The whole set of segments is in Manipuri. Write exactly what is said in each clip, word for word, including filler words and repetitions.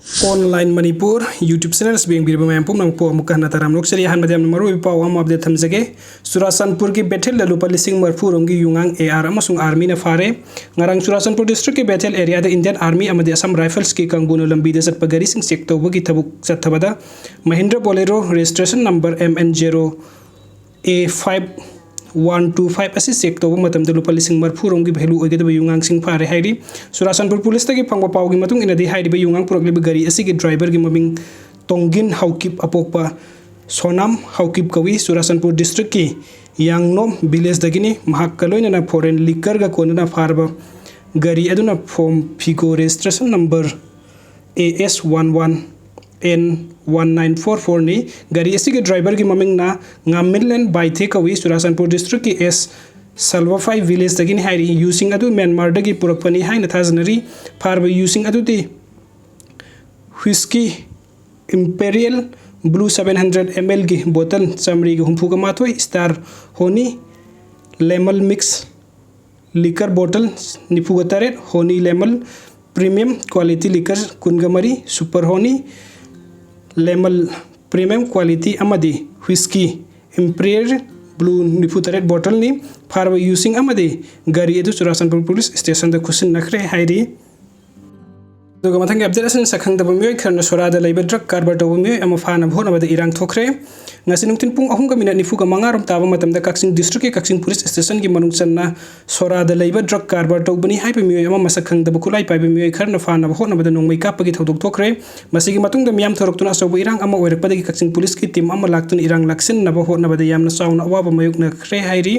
Online Manipur YouTube channel ꯑꯁꯤ ꯌꯦꯡꯕꯤꯔꯤꯕ ꯃꯌꯥꯝ ꯄꯨꯝꯅꯃꯛꯄꯨ ꯑꯃꯨꯛꯀ ꯍꯟꯅ ꯇꯔꯥꯝꯅ ꯑꯣꯛꯆꯔꯤ꯫ ꯑꯍꯥꯟꯕꯗ ꯌꯥꯝꯅ ꯃꯔꯨꯑꯣꯏꯕ ꯄꯥꯎ ꯑꯃ update ꯊꯝꯖꯒꯦ꯫ ꯆꯨꯔꯥꯆꯥꯟꯄꯨꯔꯒꯤ ꯕꯦꯊꯦꯜꯗ ꯂꯨꯄꯥ ꯂꯤꯁꯤꯡ ꯃꯔꯤꯐꯨ ꯔꯣꯝꯒꯤ ꯌꯨꯉꯥꯡ AR ꯑꯃꯁꯨꯡ armyꯅ ꯐꯥꯔꯦ꯫ ꯉꯔꯥꯡ ꯆꯨꯔꯥꯆꯥꯟꯄꯨꯔ districtꯀꯤ ꯕꯦꯊꯦꯜ areaꯗ Indian Army ꯑꯃꯗꯤ Assam Riflesꯀꯤ ꯀꯥꯡꯕꯨꯅ ꯂꯝꯕꯤꯗ ꯆꯠꯄ ꯒꯥꯔꯤꯁꯤꯡ check ꯇꯧꯕꯒꯤ ꯊꯕꯛ ꯆꯠꯊꯕꯗ Mahindra Bolero registration number MN zero A five one two five ꯑꯁꯤ check ꯇꯧꯕ ꯃꯇꯝꯗ ꯂꯨꯄꯥ ꯂꯤꯁꯤꯡ ꯃꯔꯤꯐꯨ ꯔꯣꯝꯒꯤ value ꯑꯣꯏꯒꯗꯕ ꯌꯨꯉꯥꯡꯁꯤꯡ ꯐꯥꯔꯦ ꯍꯥꯏꯔꯤ꯫ ꯆꯨꯔꯥꯆꯥꯟꯄꯨꯔ ꯄꯨꯂꯤꯁꯇꯒꯤ ꯐꯪꯕ ꯄꯥꯎꯒꯤ ꯃꯇꯨꯡ ꯏꯟꯅꯗꯤ, ꯍꯥꯏꯔꯤꯕ ꯌꯨꯉꯥꯡ ꯄꯨꯔꯛꯂꯤꯕ ꯒꯥꯔꯤ ꯑꯁꯤꯒꯤ driverꯒꯤ ꯃꯃꯤꯡ ꯇꯣꯡꯒꯤꯟ ꯍꯥꯎꯀꯤꯞ ꯑꯄꯣꯛꯄ ꯁꯣꯅꯥꯝ ꯍꯥꯎꯀꯤꯞ ꯀꯧꯏ꯫ ꯆꯨꯔꯥꯆꯥꯟꯄꯨꯔ districtꯀꯤ ꯌꯥꯡꯅꯣꯝ villageꯗꯒꯤꯅꯤ꯫ ꯃꯍꯥꯛꯀ ꯂꯣꯏꯅꯅ foreign liquorꯒ ꯀꯣꯟꯅꯅ ꯐꯥꯔꯕ ꯒꯥꯔꯤ ꯑꯗꯨꯅ ꯐꯣꯝ ꯐꯤꯒꯣ registration number AS one one N one nine four fourꯅꯤ꯫ ꯒꯥꯔꯤ ꯑꯁꯤꯒꯤ driverꯒꯤ ꯃꯃꯤꯡꯅ ꯉꯥꯃꯤꯟꯂꯦꯟ ꯕꯥꯏꯊꯦ ꯀꯧꯏ꯫ ꯆꯨꯔꯥꯆꯥꯟꯄꯨꯔ districtꯀꯤ S ꯁꯜꯋꯥꯐꯥꯏ villageꯗꯒꯤꯅꯤ ꯍꯥꯏꯔꯤ꯫ ꯌꯨꯁꯤꯡ ꯑꯗꯨ ꯃ꯭ꯌꯥꯟꯃꯥꯔꯗꯒꯤ ꯄꯨꯔꯛꯄꯅꯤ ꯍꯥꯏꯅ ꯊꯥꯖꯅꯔꯤ꯫ ꯐꯥꯔꯕ ꯌꯨꯁꯤꯡ ꯑꯗꯨꯗꯤ whisky Imperial Blue seven hundred mlꯒꯤ bottle ꯆꯥꯃꯔꯤꯒ ꯍꯨꯝꯐꯨꯒ ꯃꯥꯊꯣꯏ, Star Honey Lemon Mix liquor bottle ꯅꯤꯐꯨꯒ ꯇꯔꯦꯠ, Honey Lemon Premium Quality Liquor ꯀꯨꯟꯒ ꯃꯔꯤ, Super Honey Lemon Premium Quality ꯑꯃꯗꯤ whisky Imperial Blue ꯅꯤꯐꯨ ꯇꯔꯦꯠ bottleꯅꯤ꯫ ꯐꯥꯔꯕ ꯌꯨꯁꯤꯡ ꯑꯃꯗꯤ ꯒꯥꯔꯤ ꯑꯗꯨ ꯆꯨꯔꯥꯆꯥꯟꯄꯨꯔ ꯄꯨꯂꯤꯁ ꯁ꯭ꯇꯦꯁꯟꯗ ꯈꯨꯠꯁꯤꯟꯅꯈ꯭ꯔꯦ ꯍꯥꯏꯔꯤ꯫ ꯑꯗꯨꯒ ꯃꯊꯪꯒꯤ update ꯑꯁꯤꯅ ꯁꯛꯈꯪꯗꯕ ꯃꯤꯑꯣꯏ ꯈꯔꯅ ꯁꯣꯔꯥꯗ ꯂꯩꯕ drug ꯀꯔꯕꯥꯔ ꯇꯧꯕ ꯃꯤꯑꯣꯏ ꯑꯃ ꯐꯥꯅꯕ ꯍꯣꯠꯅꯕꯗ ꯏꯔꯥꯡ ꯊꯣꯛꯈ꯭ꯔꯦ꯫ ꯉꯁꯤ ꯅꯨꯡꯊꯤꯜ ꯄꯨꯡ ꯑꯍꯨꯝꯒ minute ꯅꯤꯐꯨꯒ ꯃꯉꯥ ꯔꯣꯝ ꯇꯥꯕ ꯃꯇꯝꯗ ꯀꯛꯆꯤꯡ districtꯀꯤ ꯀꯛꯆꯤꯡ ꯄꯨꯂꯤꯁ ꯁ꯭ꯇꯦꯁꯟꯒꯤ ꯃꯅꯨꯡ ꯆꯟꯅ ꯁꯣꯔꯥꯗ ꯂꯩꯕ drug ꯀꯔꯕꯥꯔ ꯇꯧꯕꯅꯤ ꯍꯥꯏꯕ ꯃꯤꯑꯣꯏ ꯑꯃ ꯃꯁꯛ ꯈꯪꯗꯕ ꯈꯨꯠꯂꯥꯏ ꯄꯥꯏꯕ ꯃꯤꯑꯣꯏ ꯈꯔꯅ ꯐꯥꯅꯕ ꯍꯣꯠꯅꯕꯗ ꯅꯣꯡꯃꯩ ꯀꯥꯞꯄꯒꯤ ꯊꯧꯗꯣꯛ ꯊꯣꯛꯈ꯭ꯔꯦ꯫ ꯃꯁꯤꯒꯤ ꯃꯇꯨꯡꯗ ꯃꯤꯌꯥꯝ ꯊꯣꯔꯛꯇꯨꯅ ꯑꯆꯧꯕ ꯏꯔꯥꯡ ꯑꯃ ꯑꯣꯏꯔꯛꯄꯗꯒꯤ ꯀꯛꯆꯤꯡ ꯄꯨꯂꯤꯁꯀꯤ team ꯑꯃ ꯂꯥꯛꯇꯨꯅ ꯏꯔꯥꯡ ꯂꯥꯛꯁꯤꯟꯅꯕ ꯍꯣꯠꯅꯕꯗ ꯌꯥꯝꯅ ꯆꯥꯎꯅ ꯑꯋꯥꯕ ꯃꯥꯌꯣꯛꯅꯈ꯭ꯔꯦ ꯍꯥꯏꯔꯤ꯫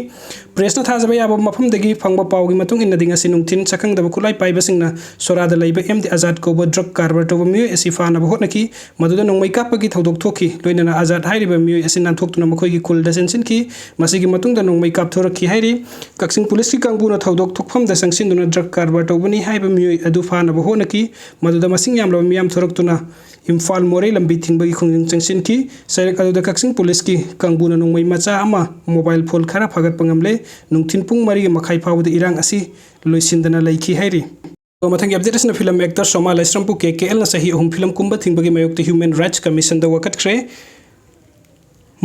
Pressꯅ ꯊꯥꯖꯕ ꯌꯥꯕ ꯃꯐꯝꯗꯒꯤ ꯐꯪꯕ ꯄꯥꯎꯒꯤ ꯃꯇꯨꯡ ꯏꯟꯅꯗꯤ, ꯉꯁꯤ ꯅꯨꯡꯊꯤꯜ ꯁꯛꯈꯪꯗꯕ ꯈꯨꯠꯂꯥꯏ ꯄꯥꯏꯕꯁꯤꯡꯅ ꯁꯣꯔꯥꯗ ꯂꯩꯕ ꯑꯦꯝ ꯗꯤ ꯑꯖꯥꯗ ꯀꯧꯕ drug ꯀꯔꯕꯥꯔ ꯇꯧꯕ ꯃꯤꯑꯣꯏ ꯑꯁꯤ ꯐꯥꯅꯕ ꯍꯣꯠꯅꯈꯤ꯫ ꯃꯗꯨꯗ ꯅꯣꯡꯃꯩ ꯀꯥꯞꯄꯒꯤ ꯊꯧꯗꯣꯛ ꯊꯣꯛꯈꯤ꯫ ꯂꯣꯏꯅꯅ ꯑꯖꯥꯗ ꯍꯥꯏꯔꯤꯕ ꯃꯤꯑꯣꯏ ꯑꯁꯤ ꯅꯥꯟꯊꯣꯛꯇꯨꯅ ꯃꯈꯣꯏꯒꯤ ꯈꯨꯜꯗ ꯆꯦꯟꯁꯤꯟꯈꯤ꯫ ꯃꯁꯤꯒꯤ ꯃꯇꯨꯡꯗ ꯅꯣꯡꯃꯩ ꯀꯥꯞꯊꯣꯔꯛꯈꯤ ꯍꯥꯏꯔꯤ꯫ ꯀꯛꯆꯤꯡ ꯄꯨꯂꯤꯁꯀꯤ ꯀꯥꯡꯕꯨꯅ ꯊꯧꯗꯣꯛ ꯊꯣꯛꯐꯝꯗ ꯆꯪꯁꯤꯟꯗꯨꯅ drug ꯀꯔꯕꯥꯔ ꯇꯧꯕꯅꯤ ꯍꯥꯏꯕ ꯃꯤꯑꯣꯏ ꯑꯗꯨ ꯐꯥꯅꯕ ꯍꯣꯠꯅꯈꯤ꯫ ꯃꯗꯨꯗ ꯃꯁꯤꯡ ꯌꯥꯝꯂꯕ ꯃꯤꯌꯥꯝ ꯊꯣꯔꯛꯇꯨꯅ ꯏꯝꯐꯥꯜ ꯃꯣꯔꯦ ꯂꯝꯕꯤ ꯊꯤꯡꯕꯒꯤ ꯈꯣꯡꯖꯪ ꯆꯪꯁꯤꯟꯈꯤ꯫ ꯆꯩꯔꯛ ꯑꯗꯨꯗ ꯀꯛꯆꯤꯡ ꯄꯨꯂꯤꯁꯀꯤ ꯀꯥꯡꯕꯨꯅ ꯅꯣꯡꯃꯩ ꯃꯆꯥ ꯑꯃ, mobile phone ꯈꯔ ꯐꯥꯒꯠꯄ ꯉꯝꯂꯦ꯫ ꯅꯨꯡꯊꯤꯜ ꯄꯨꯡ ꯃꯔꯤꯒꯤ ꯃꯈꯥꯏ ꯐꯥꯎꯕꯗ ꯏꯔꯥꯡ ꯑꯁꯤ ꯂꯣꯏꯁꯤꯟꯗꯅ ꯂꯩꯈꯤ ꯍꯥꯏꯔꯤ꯫ ꯃꯊꯪꯒꯤ ꯑꯞꯗꯦꯠ ꯑꯁꯤꯅ ꯐꯤꯂꯝ ꯑꯦꯛꯇꯔ ꯁꯣꯃꯥ ꯂꯥꯏꯁ꯭ꯔꯝꯕꯨ ꯀꯦ ꯀꯦ ꯑꯦꯜꯅ ꯆꯍꯤ ꯑꯍꯨꯝ ꯐꯤꯂꯝ ꯀꯨꯝꯕ ꯊꯤꯡꯕꯒꯤ ꯃꯥꯌꯣꯛꯇ ꯍ꯭ꯌꯨꯃꯦꯟ ꯔꯥꯏꯠꯁ ꯀꯃꯤꯁꯟꯗ ꯋꯥꯀꯠꯈ꯭ꯔꯦ꯫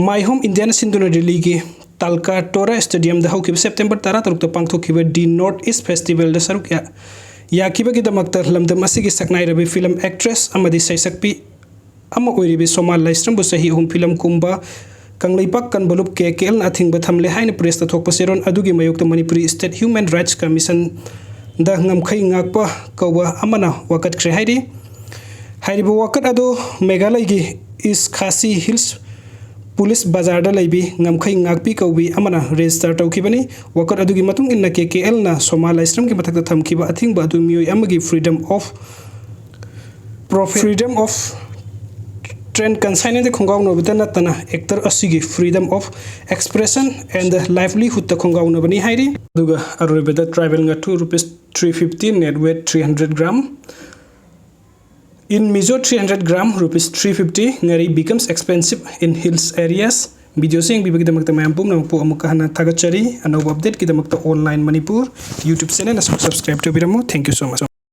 ꯃꯥꯏꯍꯣꯝ ꯏꯟꯗꯤꯌꯥꯅ ꯁꯤꯟꯗꯨꯅ ꯗꯤꯜꯂꯤꯒꯤ ꯇꯥꯜꯀꯥꯇꯣꯔꯥ ꯁ꯭ꯇꯦꯗꯤꯌꯝꯗ ꯍꯧꯈꯤꯕ ꯁꯦꯞꯇꯦꯝꯕꯔ ꯇꯔꯥ ꯇꯔꯨꯛꯇ ꯄꯥꯡꯊꯣꯛꯈꯤꯕ ꯗꯤ ꯅꯣꯔꯠ ꯏꯁ ꯐꯦꯁꯇꯤꯚꯦꯜꯗ ꯁꯔꯨꯛ ꯌꯥ-, ꯌꯥꯈꯤꯕꯒꯤꯗꯃꯛꯇ ꯂꯝꯗꯝ ꯑꯁꯤꯒꯤ ꯁꯛꯅꯥꯏꯔꯕꯤ ꯐꯤꯂꯝ ꯑꯦꯛꯇ꯭ꯔꯦꯁ ꯑꯃꯗꯤ ꯁꯩꯁꯛꯄꯤ ꯑꯃ ꯑꯣꯏꯔꯤꯕꯤ ꯁꯣꯃꯥ ꯂꯥꯏꯁ꯭ꯔꯝꯕꯨ ꯆꯍꯤ ꯑꯍꯨꯝ ꯐꯤꯂꯝ ꯀꯨꯝꯕ ꯀꯪꯂꯩꯄꯥꯛ ꯀꯟꯚꯣꯂꯨꯞ ꯀꯦ ꯀꯦ ꯑꯦꯜꯅ ꯑꯊꯤꯡꯕ ꯊꯝꯂꯦ ꯍꯥꯏꯅ ꯄ꯭ꯔꯦꯁꯇ ꯊꯣꯛꯄ ꯆꯦꯔꯣꯜ ꯑꯗꯨꯒꯤ ꯃꯥꯌꯣꯛꯇ ꯃꯅꯤꯄꯨꯔꯤ ꯁ꯭ꯇꯦꯠ ꯍ꯭ꯌꯨꯃꯦꯟ ꯔꯥꯏꯠꯁ ꯀꯃꯤꯁꯟꯗ ꯉꯝꯈꯩ ꯉꯥꯛꯄ ꯀꯧꯕ ꯑꯃꯅ ꯋꯥꯀꯠꯈ꯭ꯔꯦ ꯍꯥꯏꯔꯤ꯫ ꯍꯥꯏꯔꯤꯕ ꯋꯥꯀꯠ ꯑꯗꯨ ꯃꯦꯘꯥꯂꯌꯒꯤ ꯏꯁ ꯈꯥꯁꯤ ꯍꯤꯜꯁ ꯄꯨꯂꯤꯁ ꯕꯖꯥꯔꯗ ꯂꯩꯕꯤ ꯉꯝꯈꯩ ꯉꯥꯛꯄꯤ ꯀꯧꯕꯤ ꯑꯃꯅ ꯔꯦꯖꯤꯁꯇꯔ ꯇꯧꯈꯤꯕꯅꯤ꯫ ꯋꯥꯀꯠ ꯑꯗꯨꯒꯤ ꯃꯇꯨꯡ ꯏꯟꯅ ꯀꯦ ꯀꯦ ꯑꯦꯜꯅ ꯁꯣꯃꯥ ꯂꯥꯏꯁ꯭ꯔꯝꯒꯤ ꯃꯊꯛꯇ ꯊꯝꯈꯤꯕ ꯑꯊꯤꯡꯕ ꯑꯗꯨ ꯃꯤꯑꯣꯏ ꯑꯃꯒꯤ freedom of profession, freedom of trade, ꯀꯟꯁꯥꯏꯟꯗ ꯈꯣꯡꯒꯥꯎꯅꯕꯗ ꯅꯠꯇꯅ ꯑꯦꯛꯇꯔ ꯑꯁꯤꯒꯤ freedom of expression and livelihoodꯇ ꯈꯣꯡꯒꯥꯎꯅꯕꯅꯤ ꯍꯥꯏꯔꯤ꯫ ꯑꯗꯨꯒ ꯑꯔꯣꯏꯕꯗ ꯇ꯭ꯔꯥꯏꯕꯦꯜ ꯉꯥꯊꯨ rupees three fifty, net weight three hundred gram, in Mizo three hundred gram, rupees three fifty, ꯉꯥꯔꯤ becomes expensive in hills areas꯫ ꯚꯤꯗꯤꯑꯣꯁꯤ ꯌꯦꯡꯕꯤꯕꯒꯤꯗꯃꯛꯇ ꯃꯌꯥꯝ ꯄꯨꯝꯅꯃꯛꯄꯨ ꯑꯃꯨꯛꯀ ꯍꯟꯅ ꯊꯥꯒꯠꯆꯔꯤ꯫ ꯑꯅꯧꯕ ꯑꯞꯗꯦꯠꯀꯤꯗꯃꯛꯇ Online Manipur YouTube channel ꯑꯁꯤꯕꯨ subscribe ꯇꯧꯕꯤꯔꯝꯃꯨ꯫ Thank you so much꯫